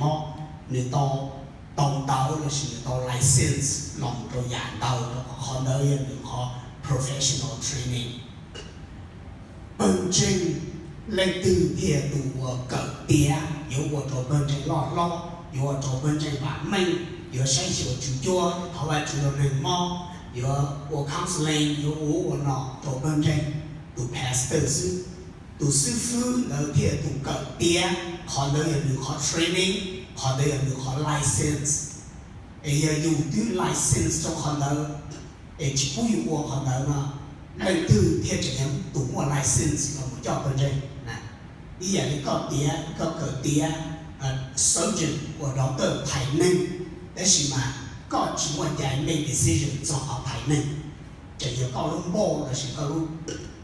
mob, nws tau, tau ntawv lossis nws tau license los rau yam ntawd, rau qhov ntawd yog nws qhov professional training. Pawg ntseeg, leej twg thiaj tus uas kawm tiav yuav ua rau pawg ntseeg loj hlob, yuav ua rau pawg ntseeg vam meej, yuav saib xyuas tswv cuab, thov Vajtswv rau neeg mob, yuav ua counseling, yuav ua ub ua no rau pawg ntseeg? Tus pastor xwb, tus xib fwb ntawd thiaj tus kawm tiav, qhov ntawd yog nws qhov training, qhov ntawd yog nws qhov license. Es yog yus twb license rau qhov ntawd, es tsis pub yus ua qhov ntawd no, leej twg thiaj tseem yog tus muaj license los mus coj pawg ntseeg? Ib yam li koj tiav, koj kawm tiav surgeon uas doctor thaiv neeg, tab sis mas koj tsis muaj cai make decision txog qhov thaiv neeg. Tseem yog koj lub npauj lossis koj lub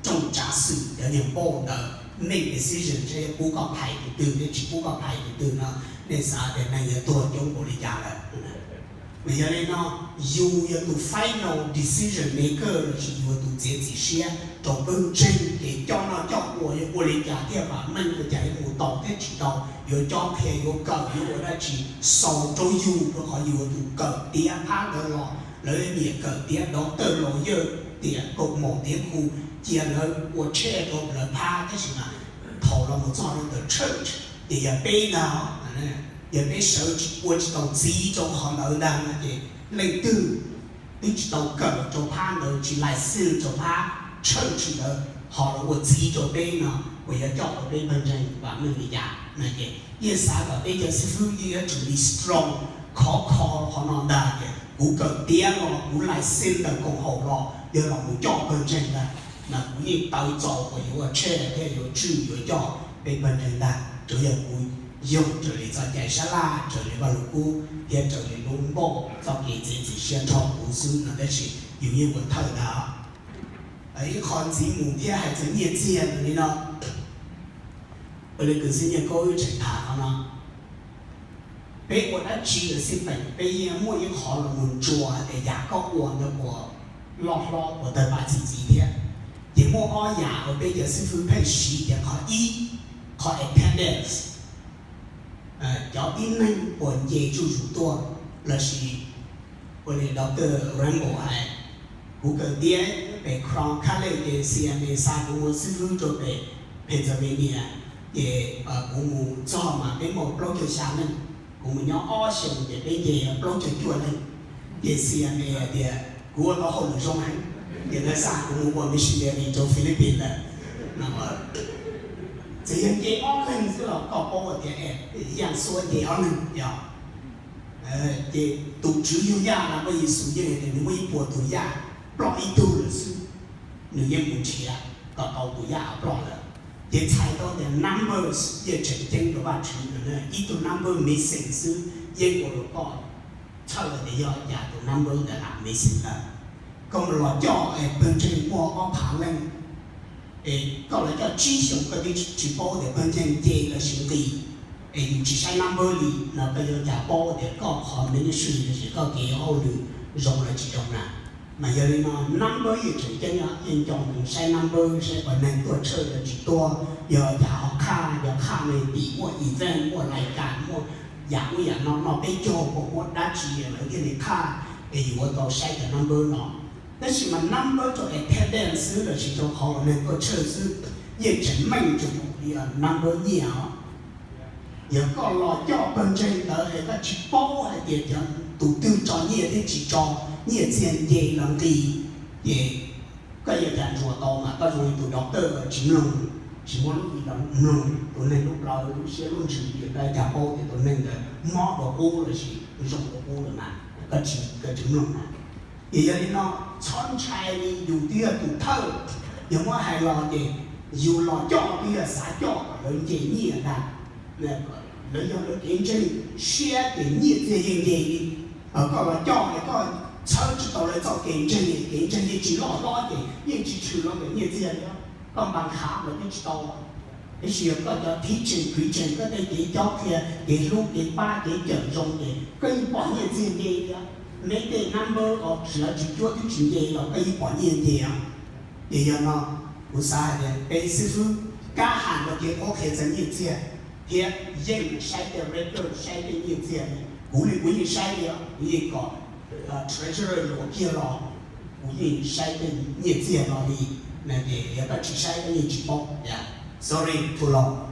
rooj tsav xwm cov niag npauj ntawd make decision saib yuav pub koj thaiv tus twg thiab tsis pub koj thaiv tus twg no, nej xav tias neeg yuav tuag coob npaum li cas lawm? Mas yog li no, yus yog tus final decision maker lossis yus yog tus txiav txim siab rau pawg ntseeg, ces coj noj coj ua yuav ua li cas thiaj vam meej, ua cas yuav mus tau thiab tsis tau, yuav cob qhia, yuav kawm, yuav ua dab tsi, xaus rau yus, rau qhov yus yog tus kawm tiav phab ntawd los. Lawv nyiam kawm tiav doctor, lawyer, tiav kaus mom tiav nqus, cia lawv ua tshej rau lawv phab, tab sis mas thaum los mus txog rau ntawm church ces yog peb ntag, yog peb sawv tsis ua tsis tau txiv rau qhov ntawd ntag no ces leej twg twb tsis tau kawm rau phab ntawd, tsis license rau phab church ntawd ho los ua txiv rau peb no, uas yuav coj rau peb pawg ntseeg vam meej li cas no ces yeej xav kom peb cov xib fwb yeej yuav tsum li strong, khov kho qhov no ntag ces kuv kawm tiav los kuv license ntawm koom haum los yog los mus coj pawg ntseeg ntag, mas kuv yeej taw txaus uas yuav ua tshej thiab yuav tswj yuav coj peb pawg ntseeg ntag. Tsuas yog kuv yoog raws li txoj cai sab laj, raws li Vaj Lug Kub thiab raws li lub npauj txoj kev txiav txim siab nrho kuv xwb no, tab sis yus yeej ua thawj ntag. Ib qho ntxiv mus thiab hais txog nyiaj txiag li no, ua li kws xib nyiaj kaub wb tseem tham qhov no, peb ua dab tsi los xij peem peb yeej muaj ib qho los mus ntsuas hais tias yam koj ua ntawd puas loj hlob puas tawg pab txi txiv thiab. Ces muaj ob yam uas peb cov xib fwb pheej siv tias qhov ib, qhov attendance, cov tib neeg uas nce zuj zus tuaj, lossis ua li Doctor Rambo hais, kuv kawm tiav pem Crown College ces C M A xa kuv mus xib fwb rau pem Pennsylvania, ces kuv mus txog mas peb muaj plaub caug xya leej, kuv mus nyob ob xyoos ces peb nce plaub caug cuaj leej. Ces C M A hais tias kuv ua tau hauj lwm zoo heev, ces lawv xa kuv mus ua missionary rau Philippines lawm. Txawm yog nce ob leeg xwb los koj paub tias Yaj Xuab nce ob leeg yog. Ces tus tswv yug yaj no Vaj Yexus yeej hais tias nws muaj ib puas tus yaj, ploj ib tug lawm xwb, nws yeej mus nrhiav kom tau tus yaj uas ploj lawm. Ces txhais tau tias numbers yeej tseem ceeb rau Vajtswv, ib tug number missing xwb yeej ua rau koj txhawj tias yog cas tus number ntawd lam missing lawm. Koj mus los coj es pawg ntseeg muaj ob phav leej, es koj los coj tsib xyoos koj twb tsis paub tias pawg ntseeg nce los sis nqis, es yus tsis saib number li no koj yuav cas paub tias koj qhov ministry los sis koj kev ua hauj lwm zoo los tsis zoo na. Mas yog li no number yeej tseem ceeb, yeej nco ntsoov saib number, saib puas neeg tuaj church los tsis tuaj, yog cas ho qhaj, yog qhaj ne tim muaj event, muaj lais kas, muaj yam ub yam no noj peb caug, puas muaj dab tsi lawv thiaj li qhaj, es yus yuav tau saib cov number no. Tab sis mas number rau attendance xwb los sis rau qhov uas neeg tuaj church xwb yeej tseem meej tseem mus li number nyiaj os. Yog koj los coj pawg ntseeg ntawd es koj tsis paub hais tias cov tus twg tso nyiaj thiab tsis tso, nyiaj txiag nce los nqis, ces koj yuav cas ntsuas tau mas koj zoo li tus doctor tsis mloog, tsis muaj lub i los mloog tus neeg lub plawv lub siab lub ntsws, koj yuav cas paub tias tus neeg ntawd mob dua qub los sis zoo dua qub lawm na, koj tsis mloog na. Ces yog li no, txhob ntshai li yus twb yog tus thawj, yog muab hais los ces yus los coj twb yog xav coj kom lawv nce nyiaj ntag. Lawv yog lawv kev ntseeg siab ces nyiaj txiag yeej nce li. Koj los coj es koj txhawb tsis tau lawv txoj kev ntseeg, kev ntseeg yeej tsis loj hlob ces yeej tsis tshwm los ntawm nyiaj txiag li. Koj npaj khav los twb tsis tau. Tab sis yog koj cov teaching, preaching, koj tej kev cob qhia, kev hlub, kev pab, kev cawm zoo ces koj yeej pom nyiaj txiag nce thiab. Neb tej number os, tsis cuab twb tsis nce los koj yeej pom nyiaj nce os. Ces yog no, kuv xav hais tias peb xib fwb kab hais rau kev qhuab qhia txog nyiaj txiag, Thiab yeej saib tej record, saib tej nyiaj txiag. Kuv li kuv yeej saib li, kuv yeej kom treasurer luam kiag los, kuv yeej saib tej nyiaj txiag no li. Na ces yog koj tsis saib koj yeej tsis paub. Sorry, too long.